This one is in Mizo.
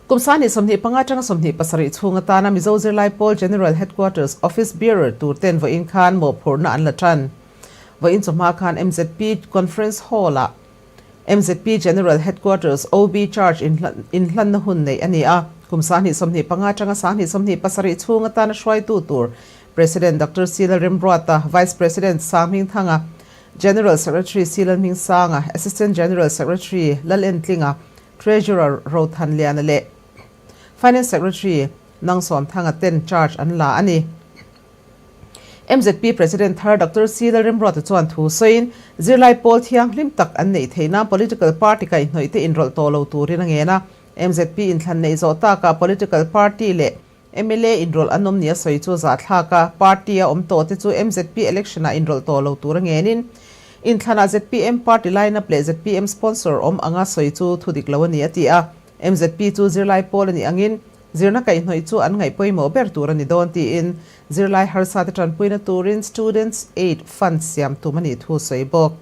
Kum 2025 atanga 27 chhung atana Mizo Zirlai Pawl General Headquarters Office Bearer tur ten vawiin khan mawhphurhna an la tan. Vawiin chawhma khan MZP Conference Hall-ah MZP General Headquarters OB Charge inhlanna hun neih a ni a. Kum 2025 atanga 2027 chhung atana hruaitu tur President Doctor C Lalremruata, Vice President Sang Hmingthanga, General Secretary C Lalhmingsanga, Assistant General Secretary Lalentlinga, Treasurer Rothanliana leh Finance Secretary Nangsawmthanga ten charge an la a ni. MZP President thar Doctor C Lalremruata chuan thu sawiin, zirlai pawl thianghlim tak an neih theih nan political party kaihhnawih te inrawlh tawh lo turin a ngen a. MZP inthlan neih zawh takah political party leh mla inrawlh an awm nia sawi chu zahthlak a, party a awm tawh te chu MZP election ah inrawlh tawh lo tur a ngenin, inthlanah zpm party line up leh zpm sponsor awm anga sawi chu thu dik lo a ni a ti a. MZP chu zirlai pawl a nih angin zirna kaihhnawih chu an ngaih pawimawh ber tur a ni dawn tiin zirlai harsa te tanpuina turin Students Aid Fund siam tum a nih thu sawi bawk.